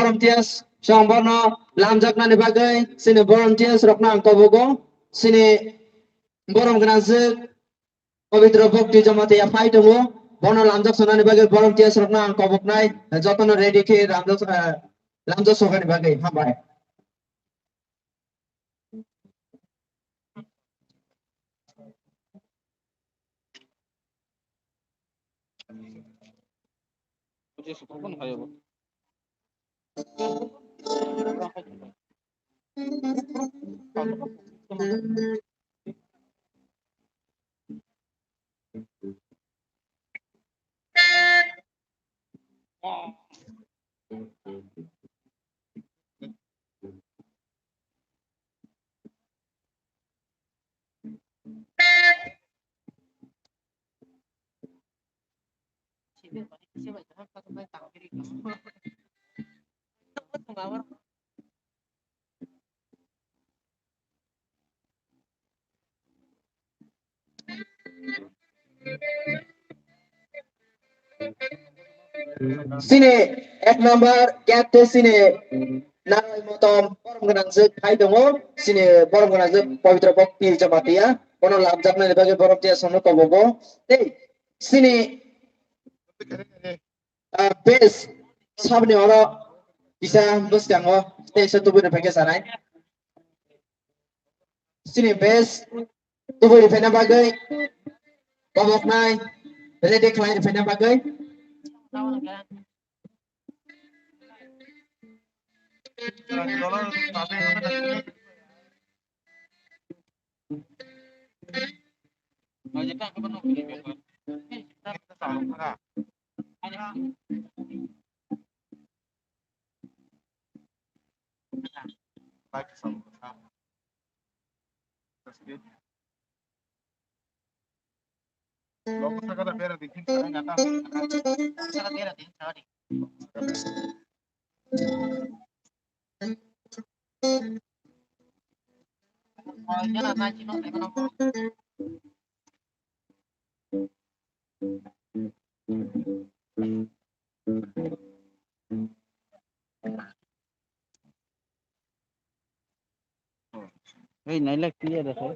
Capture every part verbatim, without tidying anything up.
Volunteers song bono lamjaknani bagwi chini volunteers rokno ang kobogo. Chini borom gwnangjwk Pabitra Bhakti Jamatia phai tongo. Bono lamjak sonani bagwi volunteers rokno ang koboknai, jotono ready khe lamjak, eh, lamjak sogani bagwi. Hambai. Chini ek number gate te chini Narai Motom borom gwnangjwk phai tongo, chini borom gwnangjwk Pabitra Bhakti Jamatia, bono lamjaknani bagwi borom tiya sono kobogo. Tei chini, ah, base sabni oro kisa bwskango tei se tubui rwphai khe sanai. Chini base tubui rwphaina bagwi koboknai ready khlai rwphaina bagwi. Ei, nailak tiya da khe.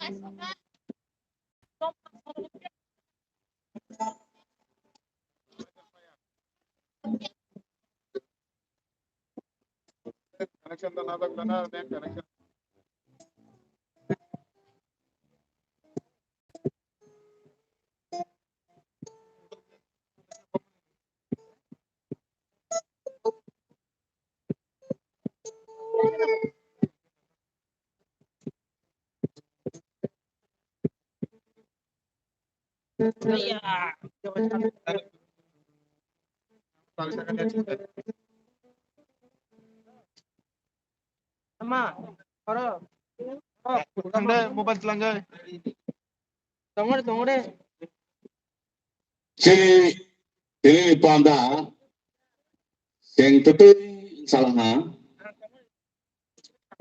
Connection to na dagla na, net connection. Ama, oro. Oro. Tangde, mobile tangde. Tongore, tongore. Chini, chini panda, seng tetei salaha.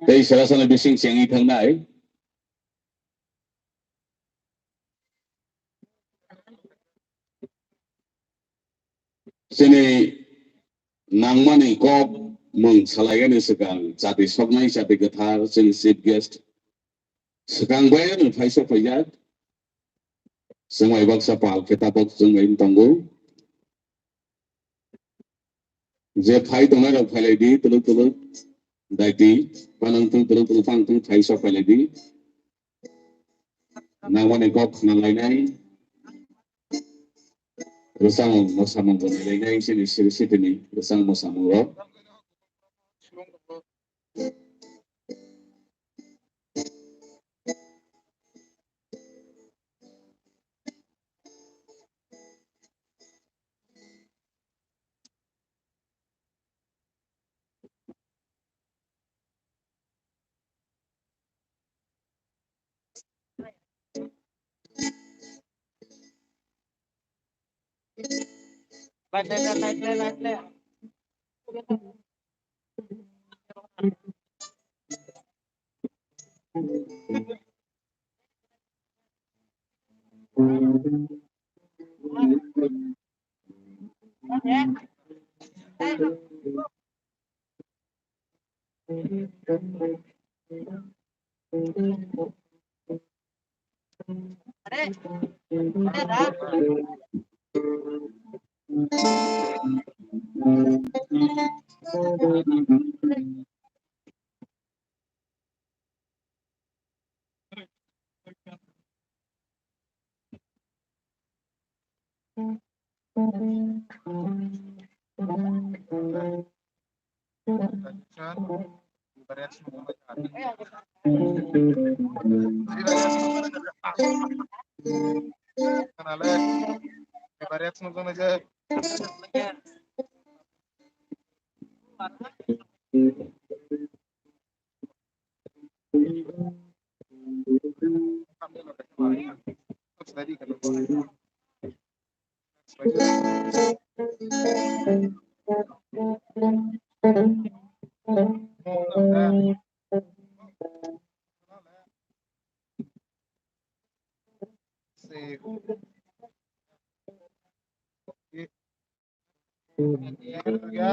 Tei sara sana bising seng i thangnai. Chini nangmani kok mung salaigani swkang chati soknai chati kwthar chini chief guest swkang bai no thaisa phaijak. Chwng bai baksa pal khe tabok chwng bai tongo. Je phai tongnai rok phailai di, tuluk tuluk daiti, panang tung tuluk tuluk phang tung thaisa phailai di. Nangmani kok khna lainai. Rwchapmung mwsamung bo nailainai chini siri sitini rwchapmung mwsamung rok. ये आ गया,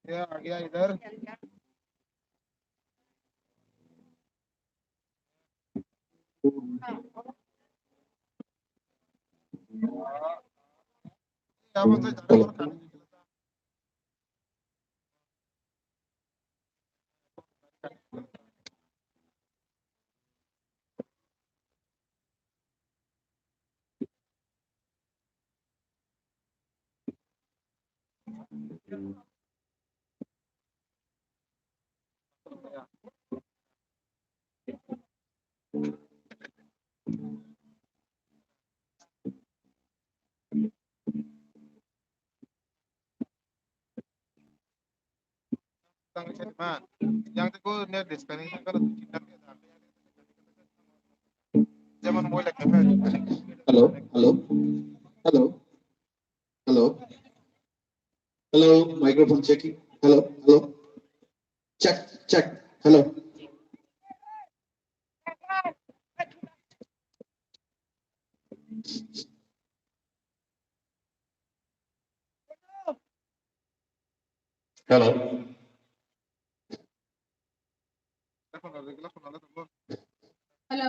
ये आ गया इधर। यहाँ पर से ज्यादा और खाने की जरूरत है। Hello, hello, hello, hello, hello, microphone checking. Hello, hello, check, check. Hello. Hello. Hello.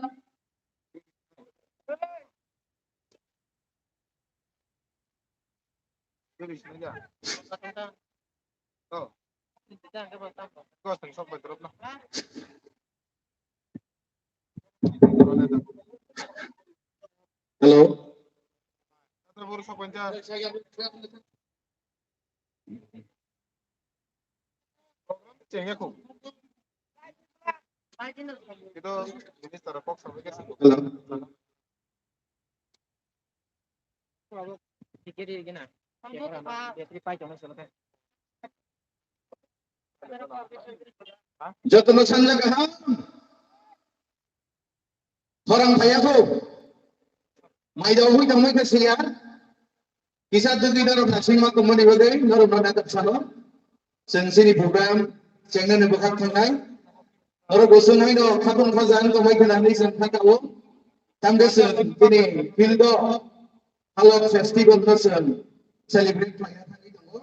Hello. Hello. Jotono sanja kaham. Khorang phaiya kho. Maida hui tongmai khe siya. Kisa dugwi norok naisingma tongmani bagwi norok no naithok salo. Chwng chini program chengnani bwkhak thangnai. Norok bo chwng haino khapung khaja wng tongmai khna hinwi chwng kha kao. Tamde chwng tini field o Halok festival no chwng celebrate khlaiya thangwi tongo.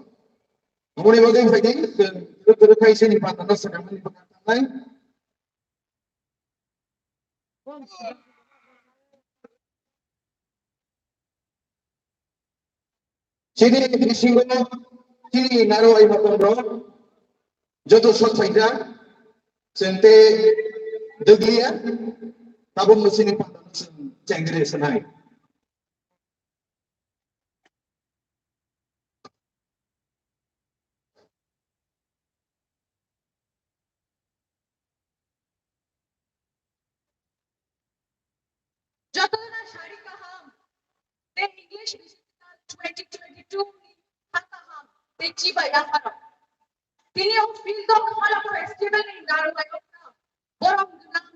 Aboni bagwi phaidi chwng kwrwk kwrwk khai chini panda no swnamani bwkhak thangnai. Chini bisingo chini naro ai motom rok joto sok phaijak, chwng tei dwgliya, tabukno chini panda no chwng chengri sanai. Jotono sari kaham, tei English Bishopinal twenty twenty-two ni ha kaham tei chiba yapharok. Tini o field o Khalok Festival ni narwknairokno borom gwnang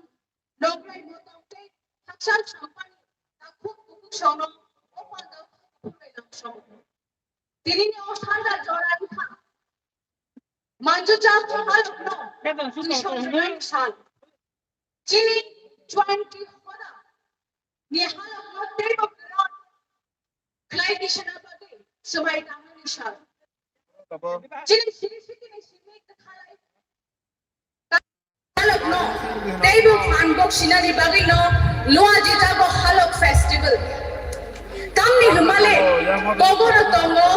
nograi motong tei khakchang sampani takhuk kukuksongno o pandao phunai lamsongo. Tinini o sanja jora wngkha manju chal tongmarokno twi songjaknai sal. Chini twenty hoda ni halokno teibo kwrak khlai tisana bagwi swmai tangmani sal. Chini siri sikini simi kwthalai Halokno teibo phan bok sinani bagwino luajijago Halok Festival. Tamni hwnmale koboro tongo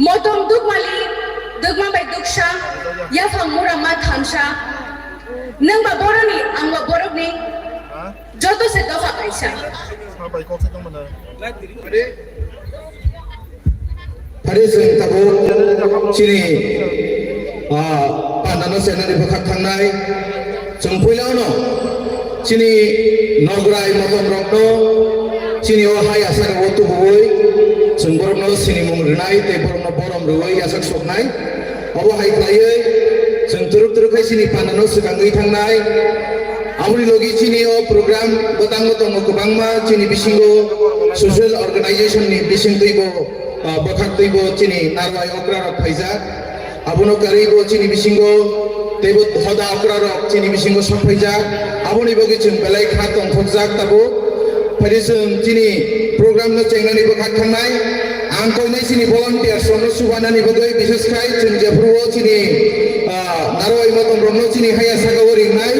motom dukmali, dukma bai duksa, yaphang mura ma thamsa. Nwngba boroni, angba borokni, joto se dopha kaisa. Phari chwng tabuk chini, ah, pandano chengnani bwkhak thangnai. Chwng puilano chini nograi motom rokno chini o hai asaka o tubuwi chwng borokno sinimung rwnai tei borokno borom rwwi yasak soknai. Obo hai khlaiwi chwng twrwk twrwk khai chini pandano swkangwi thangnai. Aboni logi chini o program bwtango tongo kwbangma chini bisingo social organization ni bisingtwibo, ah, bwkhaktwibo chini narwai okra rok phaijak. Abono karwibo chini bisingo teibo hoda okra rok chini bisingo sok phaijak. Aboni bagwi chwng belai kha tongthokjak tabuk. Phari chwng chini program no chengnani bwkhak thangnai. Ang koinai chini volunteers rokno subanani bagwi, bises khai chwng jephuru o chini, ah, narwai motom rokno chini haya saka o ringnai.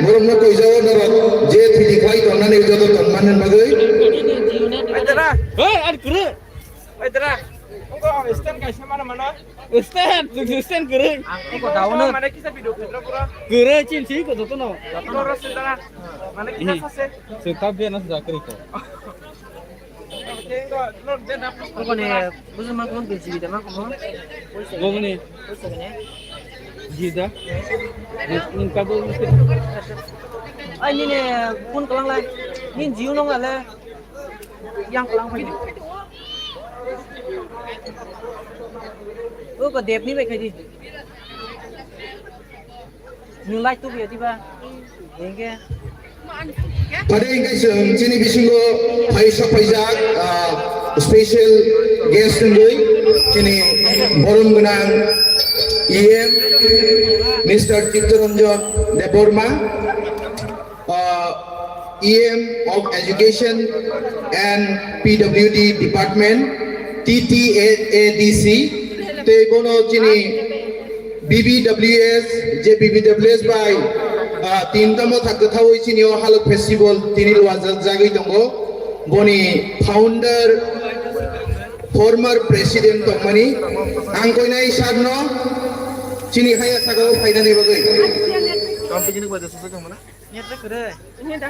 Borokno koijao norok je thidi khlai tongnani joto tongmani bagwi. Hey, ani kuru. Oi, dara. Ongko stand kaisa mana mana. Stand, stand kuru. Ang ongko daono. Mana kisa video khedra pura. Kuru chin si ko jotono. Ongko ro sendara. Mana kisa sase. Seta be na sa kri ko. Ongko ne, buzu ma ko bil si da ma ko. Gomni. Jida. Nung kabo. Ai, nini phone kalang lai. Nini Jio nong ale. Yang kalang phai. O ko Dev ni bai khai di. Nung lai tu biya di ba. Hingke. Pada hingke chwng chini bisingo phai sok phaijak, ah, special guest wngwi chini borom gwnang E M Mister Chittaranjan Debbarma, ah, E M of Education and P W D Department, T T A A D C, tei bono chini B B W S, je B B W S bai, ah, tin tamo thak kwthaui chini o Halok Festival tini luajak jagwi tongo. Boni founder, former president tongmani, ang koinai sir no chini haya sakao phainani bagwi.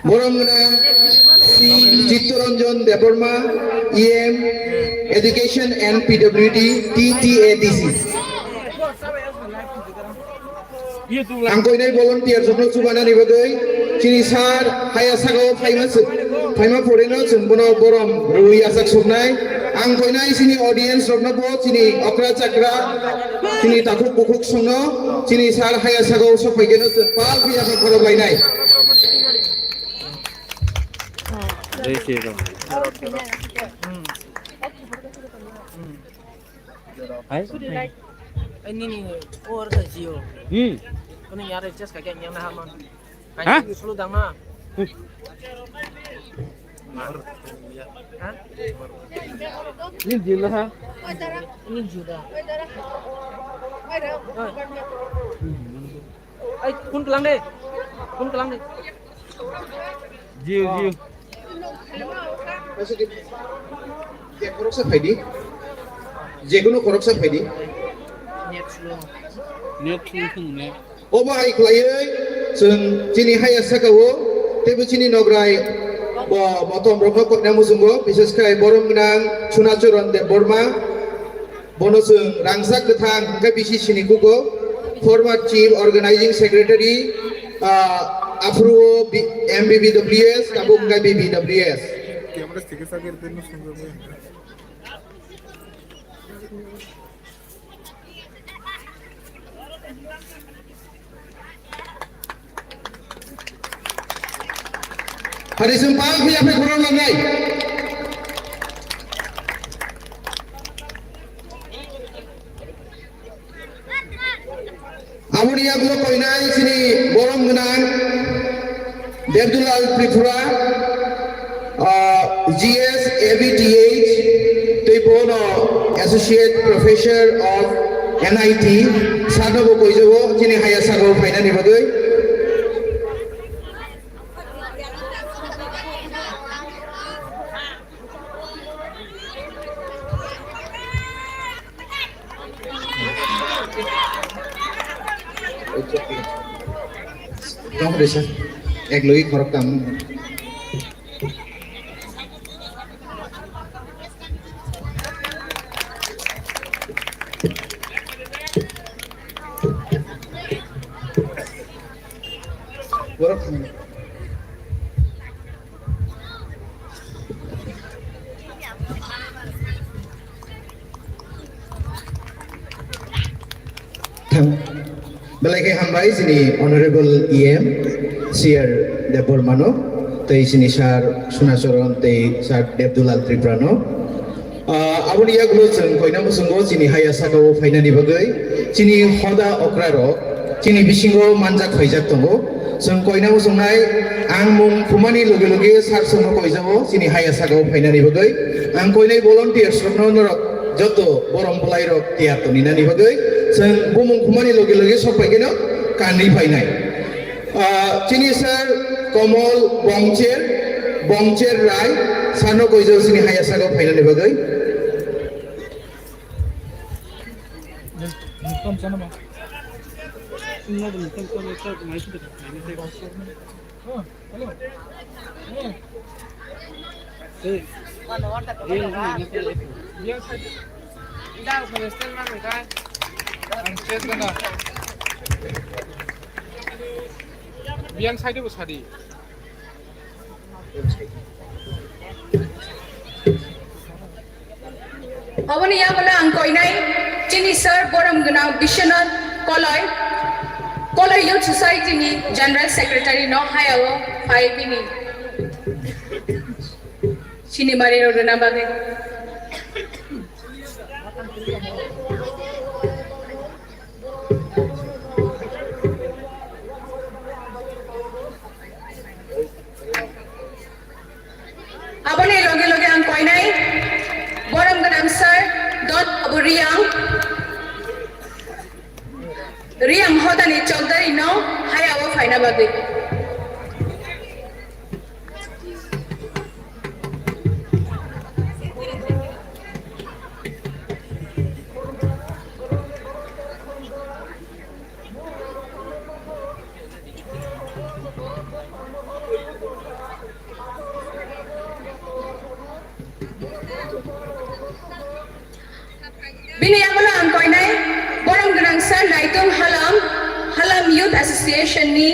Borom gwnang Sri Chittaranjan Debbarma, E M, Education and P W D, T T A D C. Ang koinai volunteer rokno chubanani bagwi chini sir haya sakao phaima se-, phaima porino chwng bono borom rwi achak suknai. Ang koinai chini audience rokno bo chini okra chakra, chini takhuk bukhuk songno chini sir haya sakao sok phaikeno chwng pal phiya khe khorok lainai. Jai Shri Ram. Hai? Ai, nini, or ka jio. Hmm. Kuni yare chest ka kya nyang na ha man. Ha? Kai sulu dang na. Hmm. Ha? Ni jil ha. Ni juda. Ai, kun kelang de. Kun kelang de. Jiu, jiu. Je khoroksa phaidi. Je kunu khoroksa phaidi. Net sulu thung ne. Obo hai khlaiwi chwng chini haya sakao teibo chini nograi bo motom rokno koina muchungo, bises khai borom gwnang Sunacharan Debbarma. Bono chwng rangchak kwthang hwnkhe B C C ni kugo, former chief organizing secretary, ah, aphuru o B-, M B B W S, abo wngkha B B W S. Hari sung pal khe yaphai khorang nangnai. Aboni yagulo koinai chini borom gwnang Debdulal Tripura, ah, G S A B T H, tei bono Associate Professor of N I T, sano bo koijago chini haya sakao phainani bagwi. Tong desa, ek logi khorok tam. Borok thangwi. Thang-, belai khe hambai chini Honorable E M, C R Debbarmano, tei chini Sir Sunacharan tei Sir Debdulal Tripurano. Ah, aboni yagulo chwng koina muchungo chini haya sakao phainani bagwi chini hoda okrarok chini bisingo manjak phaijak tongo. Chwng koina muchungnai ang mung khumani loge loge sir chwngno koijago chini haya sakao phainani bagwi. Ang koinai volunteers rokno norok joto borom bwlairok tiyar toninani bagwi chwng bumung khumani loge loge sok phaikeno kanwi phainai. Ah, chini sir Komol Bongcher, Bongcher Rai, sano koijago chini haya sakao phainani bagwi. Biyang side bo sadi. Aboni yagulo ang koinai chini sir borom gwnang Biswanath Koloi, Koloi Youth Society ni General Secretary no hayao phai bini sinimari rok rwna bagwi. Aboni loge loge ang koinai borom gwnang sir Dot Abu Riang, Riang Hodani Chowdhury no hayao phaina bagwi. Bini yagulo ang koinai borom gwnang sir Naitung Halam, Halam Youth Association ni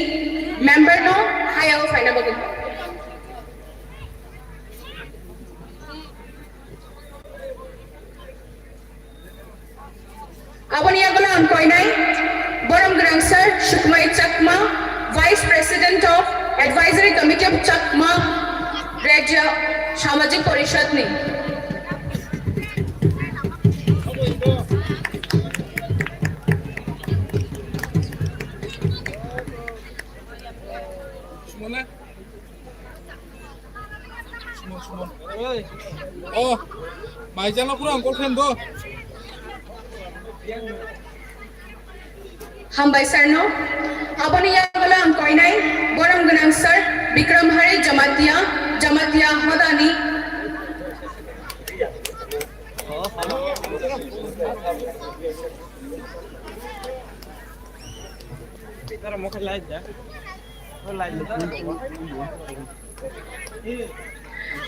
member no hayao phaina bagwi. Aboni yagulo ang koinai borom gwnang sir Sukumai Chakma, Vice President of Advisory Committee of Chakma Rajya Samajik Parishad ni. Oh, maijala pura angkol khen do. Hambai sir no. Aboni yagulo ang koinai borom gwnang sir Bikram Hari Jamatia, Jamatia Hodani.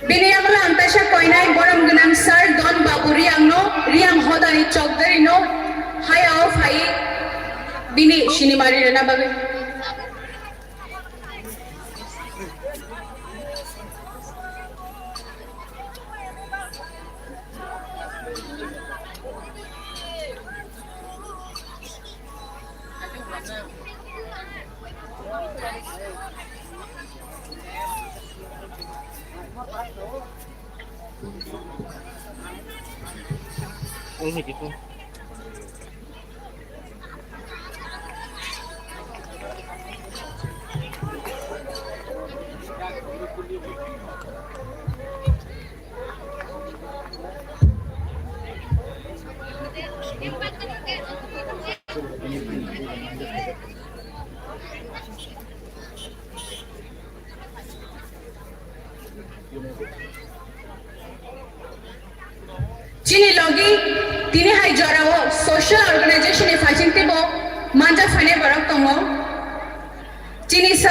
Bini yagulo ang kaisa koinai borom gwnang sir Don Babu Riang no, Riang Hodani Chowdhury no hayao phai bini sinimari rwna bagwi. Chini logi tini hai jorao social organization ni phaising teibo manja phainai borok tongo. Chini